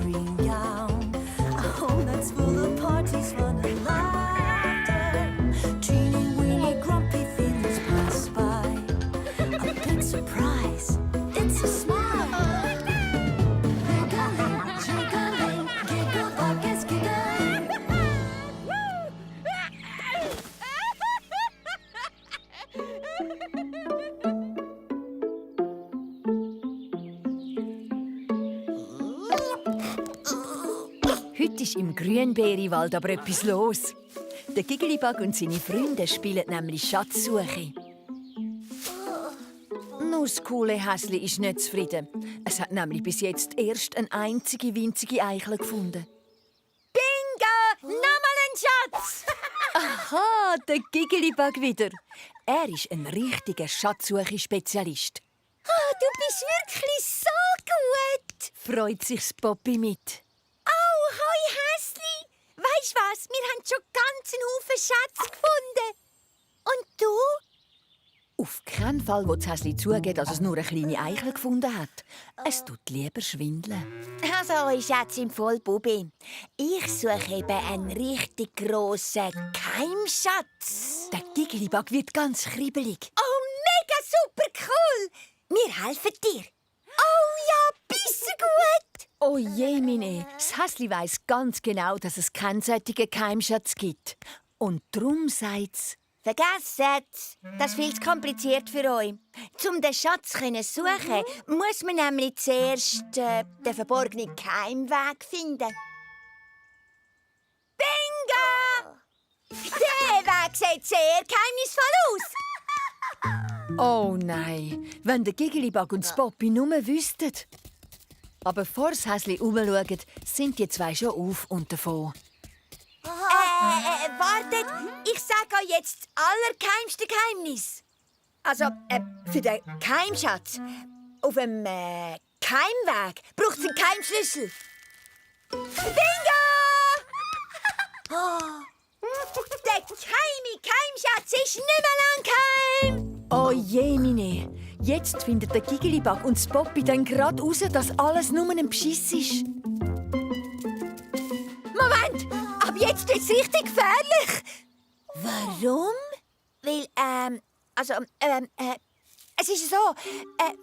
green gown. A home that's full of parties, fun and laughter. Teeny weeny grumpy feelings pass by. A big surprise, it's a smile. Giggling, jiggling, giggle buckets giggling. Heute ist im Grünbeerwald aber etwas los. Der Giggelibug und seine Freunde spielen nämlich Schatzsuche. Nur das coole Häsli ist nicht zufrieden. Es hat nämlich bis jetzt erst eine einzige winzige Eichel gefunden. Bingo! Nochmal ein Schatz! Aha, der Giggelibug wieder. Er ist ein richtiger Schatzsuche-Spezialist. Oh, du bist wirklich so gut. Freut sich das Poppy mit. Oh, hoi Häsli. Weisst was, wir haben schon ganz einen Haufen Schätze gefunden. Und du? Auf keinen Fall will das Häsli zugeben, dass es nur eine kleine Eichel gefunden hat. Es tut lieber schwindeln. Also, eure Schätze sind voll Bubi. Ich suche eben einen richtig grossen Keimschatz. Der Giggelibug wird ganz kribbelig. Oh, mega super cool. Wir helfen dir. Oh ja, besser gut. Oh je, Mine. Das Häsli weiss ganz genau, dass es keinen solchen Keimschatz gibt. Und darum sagt es: Vergesst, das ist viel zu kompliziert für euch. Um den Schatz zu suchen, muss man nämlich zuerst den verborgenen Keimweg finden. Bingo! Der Weg sieht sehr geheimnisvoll aus. Oh nein, wenn der Giggelibug und das Poppy nur wüssten. Aber bevor das Häsli umschaut, sind die zwei schon auf und davon. Wartet, ich sage euch jetzt das allergeheimste Geheimnis. Also, für den Keimschatz auf dem Keimweg braucht es einen Keimschlüssel. Bingo! Oh, der geheime Keimschatz ist nicht mehr lang geheim. Oh je, Mine. Jetzt findet der Giggelibug und das Poppy dann gerade raus, dass alles nur ein Beschiss ist. Moment, ab jetzt wird's richtig gefährlich. Warum? Weil, es ist so,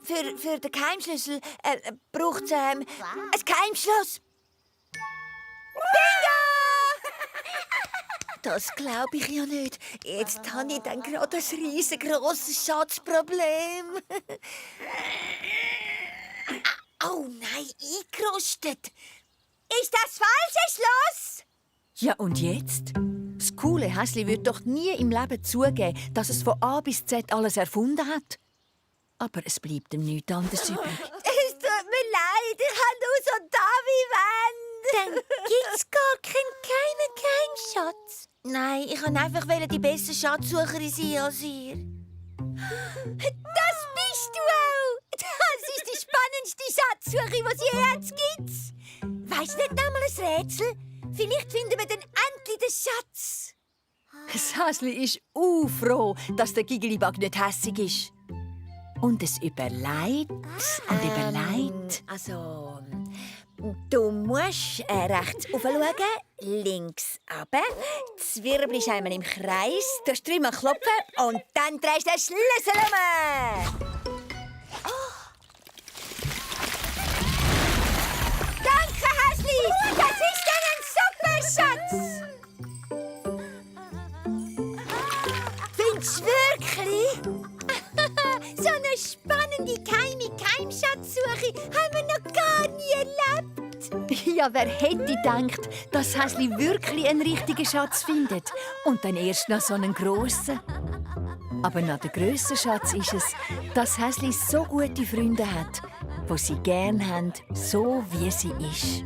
für den Keimschlüssel braucht es ein Keimschloss. Bingo! Das glaube ich ja nicht. Jetzt habe ich dann gerade ein riesengroßes Schatzproblem. Oh nein, eingerostet. Ist das falsche Schloss? Ja, und jetzt? Das coole Häsli wird doch nie im Leben zugeben, dass es von A bis Z alles erfunden hat. Aber es bleibt ihm nichts anderes übrig. Es tut mir leid, ich habe nur so da wie Wände. Dann gibt's gar keinen Geheimschatz. Nein, ich wollte einfach die beste Schatzsucherin sein als ihr. Das bist du auch! Das ist die spannendste Schatzsuche, die es je gibt. Weisst du nicht einmal ein Rätsel? Vielleicht finden wir dann endlich den Schatz. Das Häsli ist froh, dass der Giggelibug nicht hässig ist. Und es überlegt und überlegt. Also, du musst rechts raufschauen, links runter. Zwirbelst einmal im Kreis, tust dreimal klopfen und dann drehst du den Schlüssel um. Danke, Häsli! Das ist ein super Schatz! Findest du wirklich? So eine spannende Keimschatzsuche haben wir noch gar nie erlebt. Ja, wer hätte gedacht, dass Häsli wirklich einen richtigen Schatz findet und dann erst noch so einen grossen. Aber noch der grösste Schatz ist es, dass Häsli so gute Freunde hat, die sie gern haben, so wie sie ist.